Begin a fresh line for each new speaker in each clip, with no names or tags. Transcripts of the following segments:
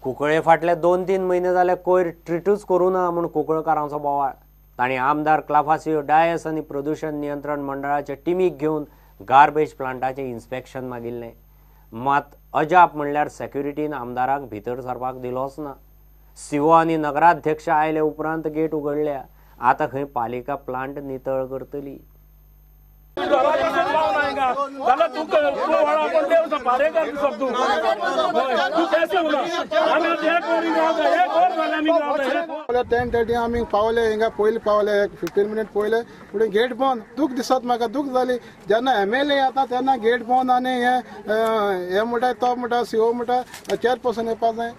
कुंकळे फाटले 2-3 म्हयने जाले कोयर ट्रिटूच करूं ना म्हूण कुंकळकारांचो बोवाळ. तांणी आमदार क्लाफासियो डायस आनी प्रदूशण नियंत्रण मंडळाचे टिमीक घेवन गार्बेज प्लांटाचें इन्स्पेक्शन मागिल्लें. मात अजाप म्हणल्यार सेक्युरिटीन आमदाराक भितर सरपाक दिलोच ना. सीओ आनी नगराध्यक्ष आयले उपरांत गेट उगडल्या. आतां खंय पालिका प्लांट नितळ करतली.
टेन थर्टी आमी पावले हिंगा, पयलीं पावले 15 मिनट पयले, फुडें गेट बंद. दूख दिसत म्हाका, दूख जाली. जेन्ना एमएलए येता तेन्ना गेट बंद आनी हे म्हणटा तो म्हणटा सीओ म्हणटा चेअरपर्सन येवपा जाय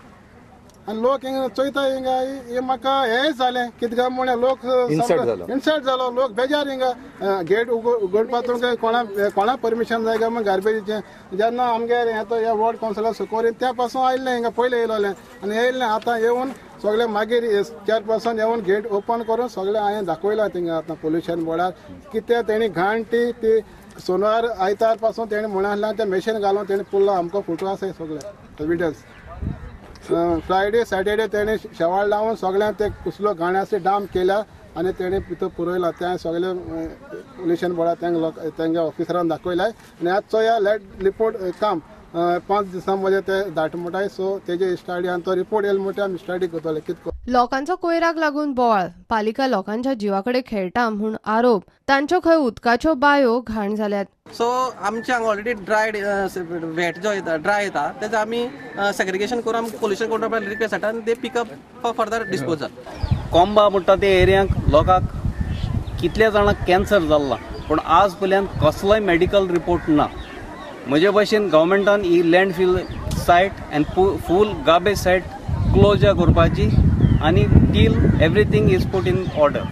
आनी लोक हिंगा चोयता हिंगा. हे म्हाका हें जालें कितें काय म्हळ्यार लोक इन्सल्ट जालो, लोक बेजार हिंगा. गेट उगडपा तुमकां कोणा परमिशन जाय काय म्हण गार्बेजीचें. जेन्ना आमगेर हें तो ह्या वॉर्ड कावन्सिलर सुकोरीन त्या पासून आयिल्लें हिंगा, पयलें येयलोलें आनी येयल्लें. आतां येवन सगळें मागीर चेअरपर्सन येवन गेट ओपन करून सगळें हांवें दाखयलां थिंगा. आतां पोल्युशन बोर्डार कितें तेणी घाण ती सोनवार आयतार पासून तेणी म्हणा तें मेशीन घालून तेणी पुरलां. आमकां फोटो आसा सगळे विडल्स. फ्रायडे सॅटर्डे तेणे शेवाळ लावन सगळ्यांक ते कुसलो घाण आसा डांप केल्या आनी तेणे भितर पुरयला. तें सगळें पोल्युशन बोर्डार तेंगे ऑफिसरान दाखयलां. आनी आज चोया लेट रिपोर्ट काम 5 दिसां मदीं ते धाट म्हणटाय. सो तेजे स्टडी आनी तो रिपोर्ट येयलो म्हणटा आमी स्टडी करतले कितको.
लोकांचो कोयराक लागून बोवाळ, पालिका लोकांच्या जिवा कडेन खेळटा म्हूण आरोप. तांच्यो खंय उदकाच्यो बायो घाण जाल्यात.
सो आमचे हांगा ऑलरेडी ड्रायड वेट जो येता ड्राय येता तेजो आमी सेग्रिगेशन करून आमकां पोल्युशन कंट्रोल रिक्वेस्ट हाडटा आनी ते पिकअप फॉर फर्दर डिस्पोजल.
कोंबा म्हणटा ते एरियांक लोकांक कितल्या जाणांक कॅन्सर जाल्ला, पूण आज पर्यंत कसलोय मेडिकल रिपोर्ट ना. म्हजे भशेन गव्हर्मेंटान ही landfill site and full garbage site closure करपाची आनी till everything is put in order.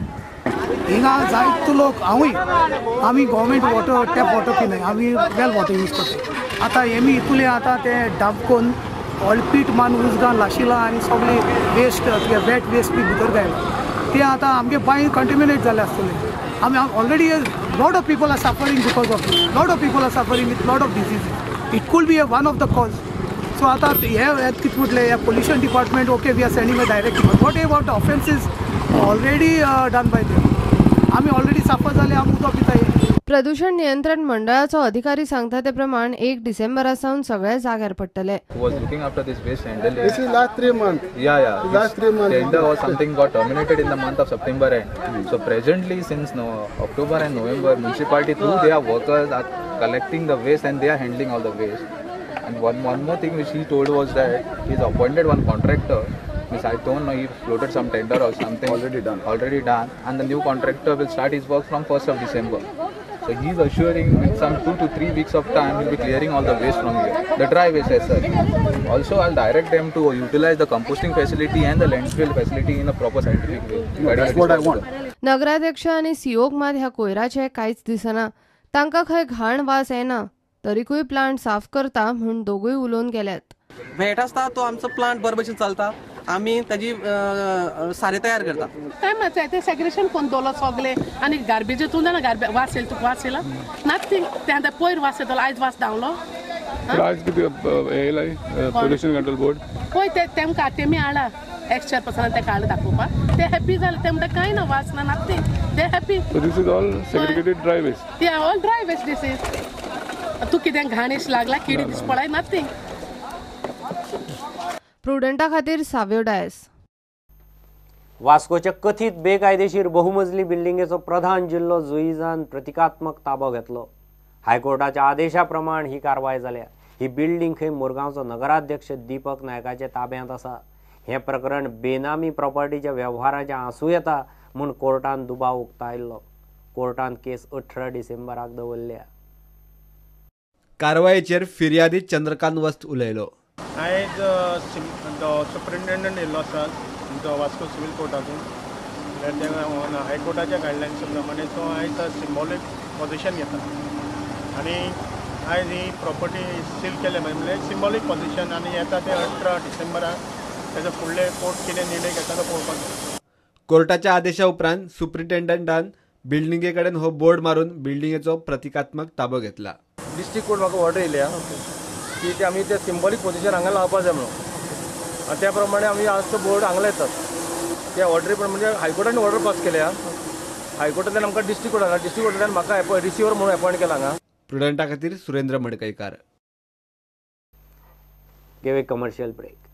हिंगा जायतो लोक हांवूय आमी गव्हर्मेंट वॉटर टॅप वॉटर पिनाय, आमी वेल वॉटर यूज करता. आतां हेमी इतुले आतां ते डंप करून व्हडलें पीठ मारून उजगान लाशिलां आनी सगळें वेस्ट वेट वेस्ट बी भितर घायलां. ते आतां आमगे बांय कंटेमिनेट जालें आसतलें. आमी already lot of people are suffering because of it. Lot of people are suffering with lot of diseases. It could be one of the cause. So आता हे कितें म्हटलें ह्या pollution department okay we are sending a directive. What about the offences already done by them? आमी already साफर जाले, आमी उदक पिताय.
प्रदूषण नियंत्रण मंडळाचो अधिकारी सांगता ते प्रमाण 1 डिसेंबरा सावन सगळे जाग्यार पडटले.
Was looking after this waste handling.
This is last 3 months.
Yeah.
Last 3 months.
Tender or something got terminated in the month of September end. So presently since October and November, municipality through their workers are collecting the waste and they are handling all the waste. And one more thing which he told was that he's appointed one contractor. Which I don't know, he floated some tender or something. Already done. And the new contractor will start his work from 1st of December. So he is assuring with some 2 to 3 weeks of time he will be clearing all the waste from here, the dry waste as such. Also, I'll direct them to utilize the composting facility and the landfill facility in a proper scientific way.
No, that's what I want.
नगराध्यक्ष आनी सीओक मात ह्या कोयराचें कांयच दिसना. तांकां खंय घाण वास येना तरीकूय प्लांट साफ करता म्हूण दोगूय उलोवन गेल्यात.
वेट आसता तो आमचो प्लांट बरे भशेन चलता, आमी ताजी सारें तयार करता.
काय ते सेग्रेशन कोण दवरलो सगळे आनी गार्बेज तूं जाणा गार्बेज वास येयलो तुका वास येयला नथींग. ते आतां पयर वास येतलो, आयज वास धांवलो.
आयज कितें येयलाय पोल्युशन कंट्रोल बोर्ड
पळय ते तेमकां तेमी हाडला एक्स चेअरपर्सनान तेका हाडला दाखोवपाक. ते हॅपी जाले, ते म्हणटा कांय ना वास ना नथींग, ते happy.
So this is all segregated dry waste.
ते all dry waste this is. तूं कितें घाणीश लागला किडी दीस पळय नथींग.
प्रुडंटा खातीर साव्यो डायस.
वास्कोच्या कथीत बेकायदेशीर बहुमजली बिल्डिंगेचो प्रधान जिल्लो जुईजान प्रतिकात्मक ताबो घेतलो. हायकोर्टाच्या आदेशा प्रमाण ही कारवाय जाल्या. ही बिल्डिंग खंय मुरगांवचो नगराध्यक्ष दीपक नायकाच्या ताब्यांत आसा. हें प्रकरण बेनामी प्रॉपर्टीच्या वेव्हाराचें आसूं येता म्हूण कोर्टान दुबाव उक्तायल्लो. कोर्टान केस 18 डिसेंबराक दवरल्या.
कारवायेचेर फिर्यादी चंद्रकांत वस्त उलयलो.
आयज सुप्रिंटेंडंट येयल्लो आसा आमचो वास्को सिवील कोर्टातून, हायकोर्टाच्या गायडलायन्सा प्रमाणे तो आयज सिंबॉलीक पोजिशन घेता आनी आयज ही प्रॉपर्टी सील केल्या म्हणल्यार सिंबॉलीक पोजिशन आनी येता ते 18 डिसेंबराक तेजो फुडले कोर्ट कितें निर्णय घेता तो पळोवपाक जाय.
कोर्टाच्या आदेशा उपरांत सुप्रिंटेंडंटान बिल्डिंगे कडेन हो बोर्ड मारून बिल्डिंगेचो प्रतिकात्मक ताबो घेतला.
डिस्ट्रिक्ट कोर्ट म्हाका ऑर्डर येयल्या की ते आमी ते सिंबॉलीक पोजिशन हांगा लावपा जाय म्हणून, आनी त्या प्रमाणे आमी आज तो बोर्ड हांगा लायतात. त्या ऑर्डरी प्रमाणे म्हणजे हायकोर्टान ऑर्डर पास केल्या. हायकोर्टांतल्यान आमकां डिस्ट्रिक्ट कोर्टान, डिस्ट्रिक्ट कोर्टांतल्यान म्हाका रिसिवर म्हणून अपॉयंट केला हांगा.
प्रुडंटा खातीर Surendra Madkaikar.
Give a commercial break.